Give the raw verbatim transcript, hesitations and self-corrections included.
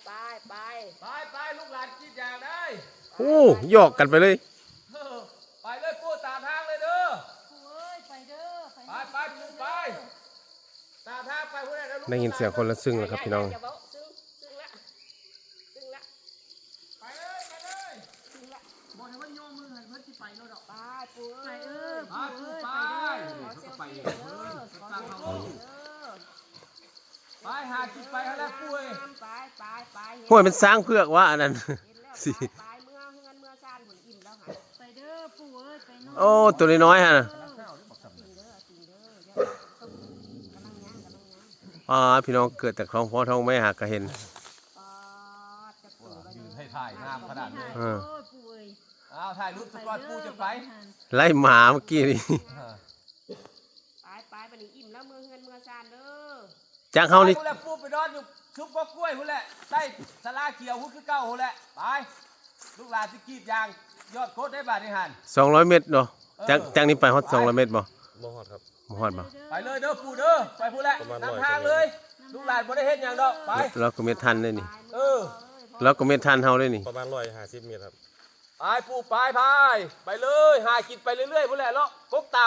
ไปไป ไปไปลูกหลานกรีดยางได้ โอ้หยอกกันไปเลย เออไปเลยปู่ตามทางเลยเด้อ ปู่เอ้ยไปเด้อ ไปไปปู่ไปตามทางไปผู้ใดนะลูก ได้ยินเสียงคนละซึ่งแล้วครับพี่น้อง อย่าเบาซึ่งซึ่งละซึ่งละ ไปเลยไปเลย ซึ่งละ บอกให้มันโยมมือหันเพิ่นสิไปโลดดอก ไปปู่เอ้ย ไปเออ ไปปู่ไป ขอเซลฟี่เด้อขอเซลฟี่เด้อ ไปหากินไปแล้วปู่เอ้ย ไปไปไป ห้วยมันสร้างเผือกว่าอันนั้น เห็นแล้วไปไปเมือเฮือนเมือซานผลอิ่มแล้วค่ะ ไปเด้อปู่เอ้ยไปนอน โอ้ตัวน้อยๆฮะ กินเด้อกินเด้อเดี๋ยวกำลังย่างกำลังย่าง อ่าพี่น้องเกิดจากท้องพ่อท้องแม่หากะเห็น ปอดจะปลูกไป ยืนให้ถ่ายงามขนาดนี้ เออ โอ้ยปู่เอ้ย อ้าวถ่ายรูปสะก่อนปู่จะไป ไล่หมาเมื่อกี้นี่ เออ ไปไปบัดนี้อิ่มแล้วเมือเฮือนเมือซานเด้อ จักเฮา ไป นี่ ผู้แหละปู่ไปนอนอยู่ซุปก็กล้วยผู้แหละใต้สลาเขียวผู้คือเก่าผู้แหละไปลูกหลานสิกรีดยางยอดโคตรได้บาทในหัน สองร้อยเมตรเนาะจากจากนี้ไปฮอดสองร้อยเมตรบ่ บ่ฮอดครับ บ่ฮอดบ่ ไปเลยเด้อปู่เด้อไปผู้แหละ ประมาณ นำ ร้อย ทางเลยลูกหลานบ่ได้เฮ็ดหยังดอกไป แล้วก็เมทันได้นี่ เออ แล้วก็เมทันเฮาได้นี่ ประมาณร้อยห้าสิบเมตรครับ ไปปู่ไปพายไปเลยหากินไปเรื่อยๆผู้แหละเลาะกกตา